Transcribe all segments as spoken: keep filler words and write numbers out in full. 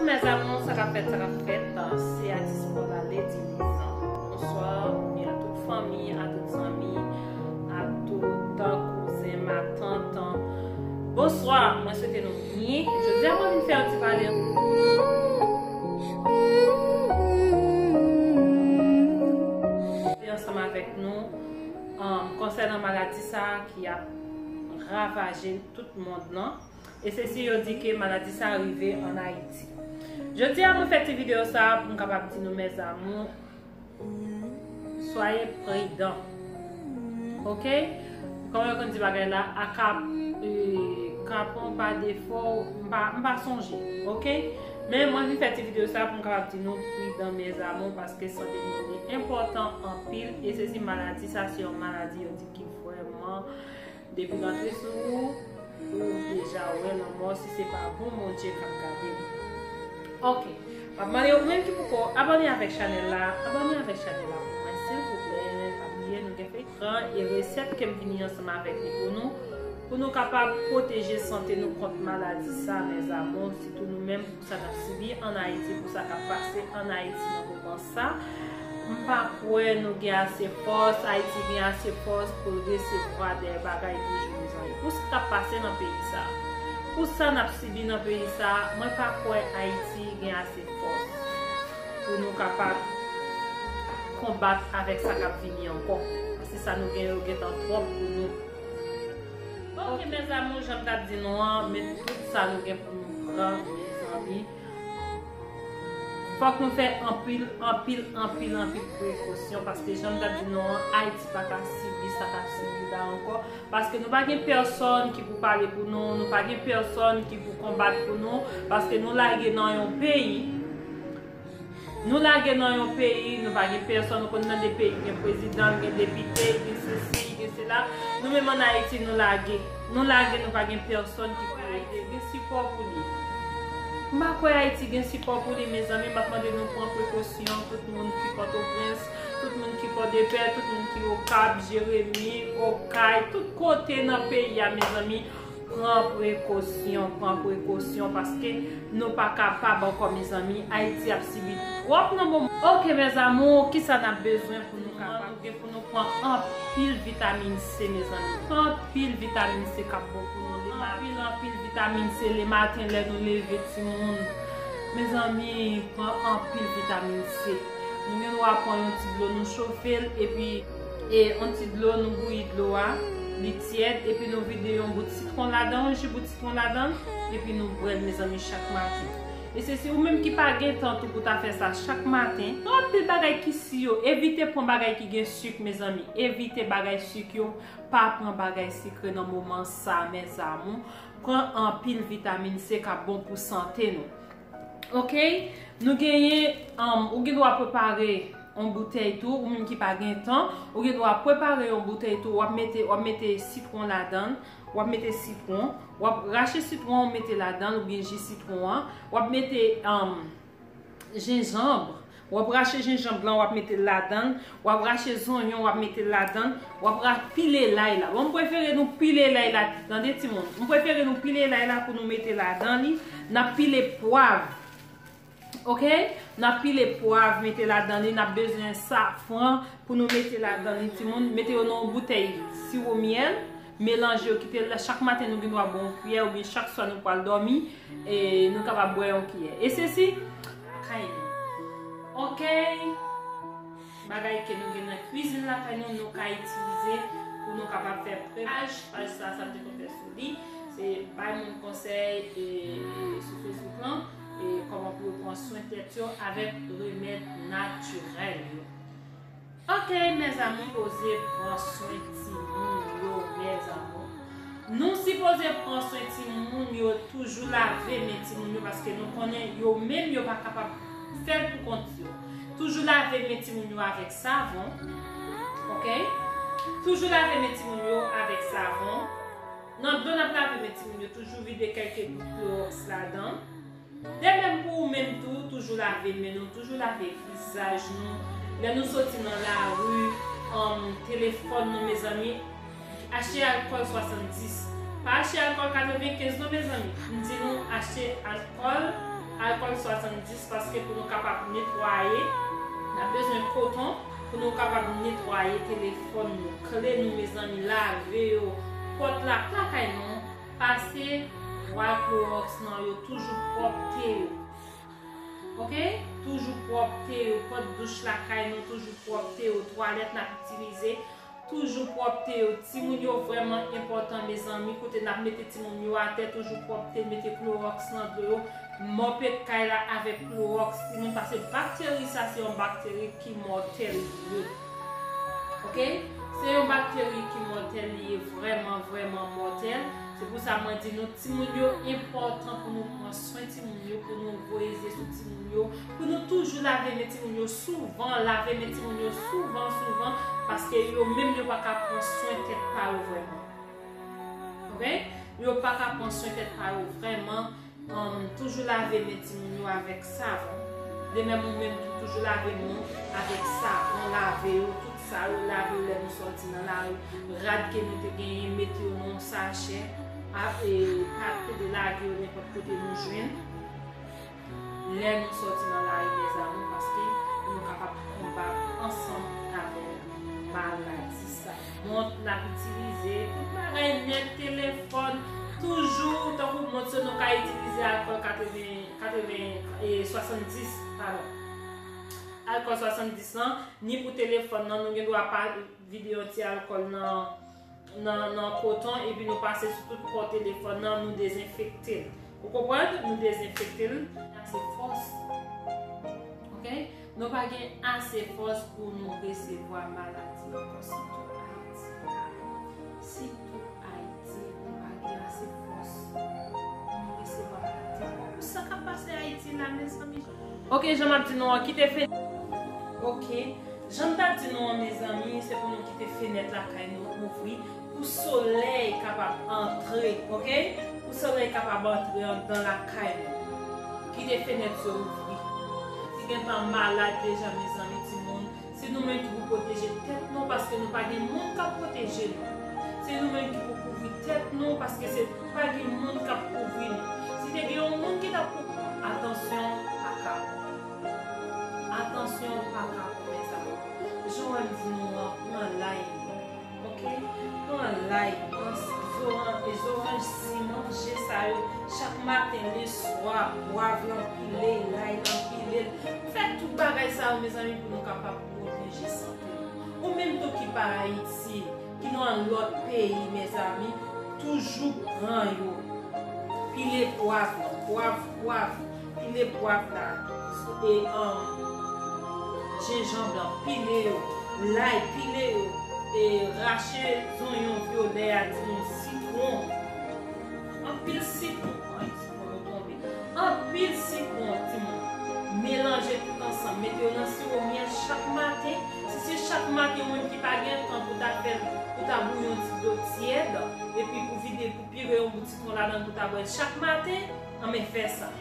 Mes amours, sa k ap fèt, sa k ap fèt, se atis pa w la, Lady Lizan. Bonswa, oubyen a tout fanmi, a tout zanmi, a tout kouzen, matant. Bonswa, mwen swete nou byen. Jodi a, mwen vin fè yon ti pale ansanm avèk nou, um, konsènan maladi sa a ki ap ravaje tout mond lan. E se si yo di ke maladi sa a rive ann Ayiti. Jodi a, mwen fè ti videyo sa a pou m kapab di nou, mes amours, soyez prudents. Ok? Kòman yo konn di bagay la, a ka, e, ka pran pa defo, m pa, m pa sonje. Ok? Men mwen vin fè ti videyo sa a pou m kapab di nou pridan, mes amours, paske sante nou li enpòtan anpil. E se si maladi sa, se yon maladi yo di ki vrèman, depi l antre sou ou, ou deja wè lanmò si se pa bon Bondye k ap gade w. Ok. M ap mande ou menm ki poko abòne avèk chanèl la, abòne avèk chanèl la pou mwen, silvouplè. Pa bliye, nou gen fèy ekran e resèt ke m vini ansanm avèk li pou nou, pou nou kapab pwoteje sante nou kont maladi sa, mes amours, sitou nou menm, pou sa n ap sibi ann Ayiti, pou sa k ap pase ann Ayiti nan moman sa. M pa kwè nou gen ase fòs, Ayiti gen ase fòs pou l resevwa de bagay toujou, mezanmi. Pou sa k ap pase nan peyi sa, pou sa n ap sibi nan peyi sa, mwen pa kwè Ayiti gen ase fòs pou nou kapab konbat avèk sa k ap vini ankò. Paske sa nou gen yo gentan twòp pou nou. Ok, mes amours, jan m t ap di nou an, men tout sa nou gen pou nou pran, mezanmi. Fòk nou fè anpil, anpil, anpil, anpil prekosyon, paske jan m t ap di nou an, Ayiti pa ka sibi sa k ap sibi la ankò, paske nou pa gen pèsòn ki pou pale pou nou, nou pa gen pèsòn ki pou konbat pou nou, paske nou lage nan yon peyi, nou lage nan yon peyi, nou pa gen pèsòn, nou konn tande peyi gen prezidan, gen depite, gen sesi, gen sela. Nou menm ann Ayiti, nou lage. Nou lage, nou pa gen pèsòn ki pou ede, gen sipò pou li. M pa kwè Ayiti gen sipò pou li, mezanmi, m ap mande nou pran prekosyon, tout moun ki Pòtoprens, tout moun ki Pòdepè, tout moun ki Okap, Jeremi, Okay, tout kote nan peyi a, mezanmi, pran prekosyon, pran prekosyon, paske nou pa kapab ankò, mezanmi. Ayiti ap sibi twòp nan moman. Ok, mes amours, kisa n ap bezwen pou nou kapab? Nou gen pou nou pran anpil vitamin C, mezanmi. Anpil vitamin C k ap bon pou nou. Anpil, anpil vitamin C lematen lè nou leve, timoun. Mezanmi, pran anpil vitamin C. Nou gen dwa pran yon ti dlo, nou chofe l, epi, e, yon ti dlo, nou bouyi dlo a, li tyèd, epi nou vide yon bout sitwon ladan, yon ji bout sitwon ladan, epi nou bwè l, mezanmi, chak maten. E se si ou menm ki pa gen tan tou pou ta fè sa chak maten, gen anpil bagay ki si yo, evite pran bagay ki gen sik, mezanmi, evite bagay sik yo, pa pran bagay sikre nan moman sa, mes amours. Pran anpil vitamin C k ap bon pou sante nou. Ok? Nou genyen, um, ou gen dwa prepare yon boutèy tou, ou menm ki pa gen tan, ou gen dwa prepare yon boutèy tou, w ap mete, w ap mete sitwon ladan l, w ap mete sitwon, w ap rache sitwon an, w mete ladan l, oubyen ji sitwon an, w ap mete, um, jenjanm, w ap rache jenjanm lan, w ap mete l ladan l, w ap rache zonyon, w ap mete l ladan l, w ap ra-, pile lay la. Bon, m prefere nou pile lay la, tande timoun. M prefere nou pile lay la pou nou mete ladan li. N ap pile pwav. Ok? N ap pile pwav, mete ladan li. N ap bezwen safran pou nou mete ladan li, timoun. Mete yo nan yon boutèy siwo myèl. Melanje yo, kite l la. Chak maten, nou gen dwa bwè yon kiyè, oubyen chak swa nou pral dòmi, e nou kapab bwè yon kiyè. E sesi, kay nou. Ok? Bagay ke nou gen nan kwizin lakay nou, nou ka itilize pou nou kapab fè pre-, paj, paj sa, sa m te konn fè sou li. Se bay moun konsèy, e, e sou Facebook lan, e kòman pou yo pran swen tèt yo avèk remèd natirèl yo. Ok, mes amours, poze pran swen timoun yo, mes amours. Nou sipoze pran swen timoun yo, toujou lave men timoun yo, paske nou konnen yo menm yo pa kapab fè l pou kont yo. Toujou lave men timoun yo avèk savon. Ok? Toujou lave men timoun yo avèk savon. Nan dlo n ap lave men timoun yo, toujou vide kèlke gout klowòks ladan. De menm pou ou menm tou, toujou lave men nou, toujou lave vizaj nou. Lè nou soti nan lari, um, telefòn nou, mezanmi, achte alkòl swasanndis. Pa achte alkòl katrevenkenz non, mezanmi. M di nou achte alkòl, alkòl swasanndis, paske pou nou kapab netwaye, n ap bezwen koton pou nou kapab netwaye telefòn nou, kle nou, mezanmi, lave yo, pòt la, lakay nou, pase twal klowòks nan yo, toujou pwòpte yo. Oke? Toujou pwòpte yo, pòt douch lakay nou, toujou pwòpte yo, twalèt n ap itilize, toujou pwòpte yo. Timoun yo vrèman enpòtan, mezanmi, kote n ap mete timoun yo atè, toujou pwòpte, mete klowòks nan dlo yo, mòpe kay la avèk klowòks, timoun, paske bakteri sa se yon bakteri ki mòtèl li ye. Oke? Se yon bakteri ki mòtèl li ye, vrèman, vrèman mòtèl. Se pou sa mwen di nou, timoun yo enpòtan pou nou pran swen timoun yo, pou nou voye zye sou timoun yo, pou nou toujou lave men timoun yo souvan, lave men timoun yo souvan, souvan, paske yo menm yo pa ka pran swen tèt pa yo vrèman. Oke? Yo pa ka pran swen tèt pa yo vrèman. Um, toujou lave men timoun yo avèk savon. De menm ou menm tou, toujou lave men w avèk savon, lave yo, tout sa yo, lave yo lè nou sòti nan lari. Rad ke nou te genyen, mete yo nan yon sachè. A, e, pa kite lage yo nenpòt kote nou jwenn. Lè nou sòti nan lari, mezanmi, paske pou nou kapab konbat ansanm avèk maladi sa. Mont n ap itilize, tout bagay nèt, telefòn, toujou, tankou mont yo, nou ka itilize alkòl katreven, katreven, e, swasanndis, padon. Alkòl swasanndis lan, ni pou telefòn nan, nou gen dwa pa vide yon ti alkòl nan, nan, nan koton, epi nou pase sou tout kò telefòn nan, nou dezenfekte l. Ou konprann? Nou dezenfekte l. Ase fòs. Oke? Nou pa gen ase fòs pou nou resevwa maladi ankò, sitou Ayiti. Sitou Ayiti, nou pa gen ase fòs pou nou resevwa maladi ankò. Pou sa k ap pase Ayiti la, mezanmi. Oke, jan m ap di nou an, kite fenèt. Oke, jan m t ap di nou an, mezanmi, se pou nou kite fenèt lakay nou ouvri pou solèy kapab antre, oke? Pou solèy kapab antre anndan lakay nou. Kite fenèt yo ouvri. Si gen tan malad deja, mezanmi, timoun, se nou menm ki pou pwoteje tèt nou, paske nou pa gen moun k ap pwoteje nou. Se nou menm ki pou kouvri tèt nou, paske se pa gen moun k ap kouvri nou. Si te gen yon moun ki t ap kouvri nou, atansyon pa ka bon. Atansyon pa ka bon, mezanmi. Jan w wè m di nou an, pran lay nou. Oke? Pran lay, pran zoran-, e zoranj si, manje sa yo. Chak maten, leswa, pwav lan pile, lay lan pile. Fè tout bagay sa yo, mezanmi, pou nou kapab pwoteje sante nou. Ou menm tou ki pa Ayiti, ki nan lòt peyi, mezanmi, toujou pran yo. Pile pwav lan, pwav, pwav, pile pwav la, e, um, jenjanm lan, pile yo, lay, pile yo, e, rache zonyon vyolè a, timoun, sitwon. Anpil sitwon, ay, sitwon yo tonbe. Anpil sitwon, timoun. Melanje tout ansanm, mete yo nan siwo myèl chak maten. Si se chak maten, ou menm ki pa gen tan pou ta fè, pou ta bouyi yon ti dlo tyèd, epi pou vide, pou pire yon bout sitwon ladan l pou ta bwè l chak maten, anben fè sa.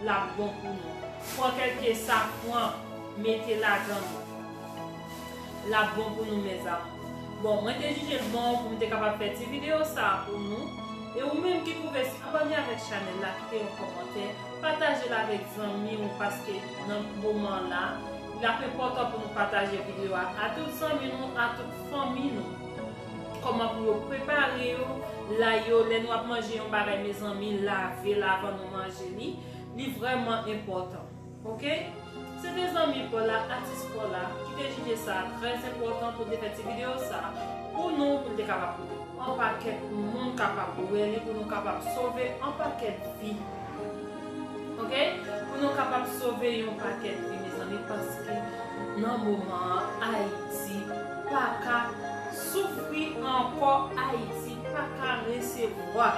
L ap bon pou nou. Pran kèlke safran, mete ladan l. L ap bon pou nou, mezanmi. Bon, mwen te jije l bon pou m te kapab fè ti videyo sa a pou nou. E ou menm ki twouve abòne avèk chanèl la, kite yon kòmantè, pataje l avèk zanmi w, paske nan moman la, l ap enpòtan pou nou pataje videyo a, a tout zanmi nou, a tout fanmi nou. Kòman pou yo prepare yo, lay yo, lè nou ap manje yon bagay, mezanmi, lave l avan nou manje li. Li vrèman enpòtan. Oke? Se te zanmi pa w la, atis pa w la, ki te jije sa trè enpòtan pou te fè ti videyo sa pou nou, pou l te kapab pote pou yon pakèt moun kapab wè li, pou nou kapab sove yon pakèt vi. Oke? Pou nou kapab sove yon pakèt vi, mezanmi, paske nan moman an, Ayiti pa ka soufri ankò, Ayiti pa ka resevwa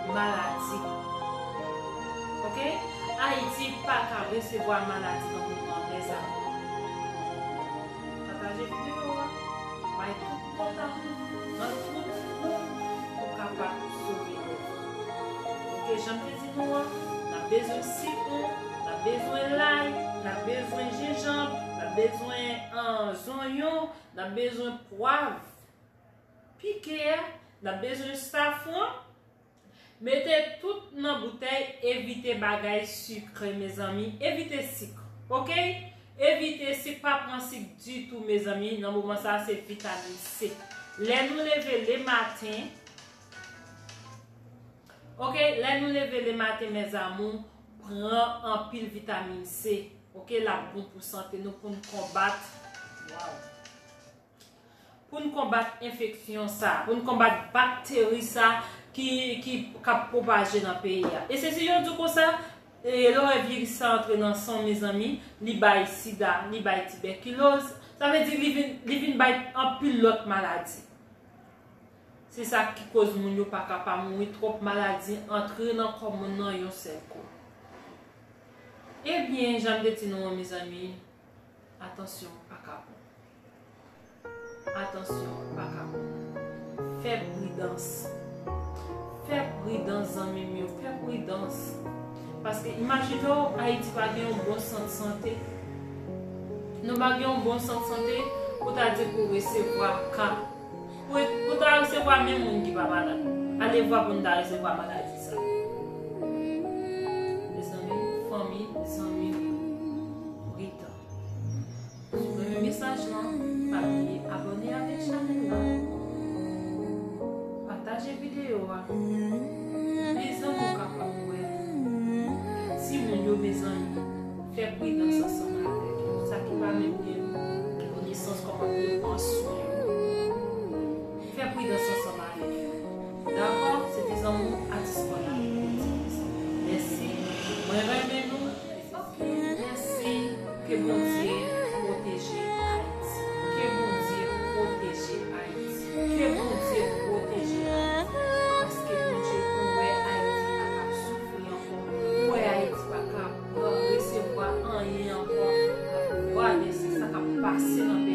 maladi. Oke? Ayiti pa ka resevwa maladi nan moman an, mezanmi. Pataje videyo a, bay tout kontak ou, rann tout moun pou kapab sove lòt. Oke, jan m te di nou an, n ap bezwen sitwon, n ap bezwen lay, n ap bezwen jenjanm, n ap bezwen, ah, zonyon, n ap bezwen pwav. Pike a, N ap bezwen safran. Mete tout nan boutèy, evite bagay sikre, mezanmi. Evite sik, oke? Evite sik, pa pran sik ditou, mezanmi. Nan moman sa, se vitamin C. Lè nou leve le maten, oke? Lè nou leve le maten, mes amours, pran anpil vitamin C, oke? L ap bon pou sante nou, pou n konbat. Waw. Pou n konbat enfeksyon sa, pou n konbat bakteri sa ki, ki, k ap pwopaje nan peyi a. E se si yo di w konsa, e, lè w wè viris sa antre nan san w, mezanmi, li bay sida, li bay tibèkiloz. Sa vle di li vin, li vin bay anpil lòt maladi. Se sa ki koz moun yo pa ka pa mouri, twòp maladi antre nan kò moun nan yon sèl kou. Ebyen, jan m te di nou an, mezanmi, atansyon pa ka bon. Atansyon pa ka bon. Fè pridans. Fè pridans, zanmi m yo. Fè pridans. Paske imajine w, Ayiti pa gen yon bon sant sante. Nou pa gen yon bon sant sante pou ta di pou resevwa ka. Pou, pou ta resevwa menm moun ki pa malad. Ale vwa pou n ta resevwa maladi sa. Mezanmi, fanmi, zanmi, pridan. Si w renmen mesaj lan, pa bliye abòne avèk chanèl la. Pataje videyo a. Mezanmi, w kapab wè. Timoun yo, mezanmi, fè pridans ansanm avèk yo. Sa ki pa menm gen konesans kòman pou yo pran swen yo. Fè pridans ansanm avèk yo. Dakò? Se te zanmi w Atis Kònal. Mèsi. Mwen renmen nou. Mèsi. Ke Bondye pwoteje Ayiti. Ke Bondye pwoteje Ayiti. Ke Bondye pwoteje Ayiti. Paske Bondye, ou wè Ayiti pa ka soufri ankò. Ou wè Ayiti pa ka resevwa anyen ankò. Gade se sa k ap pase nan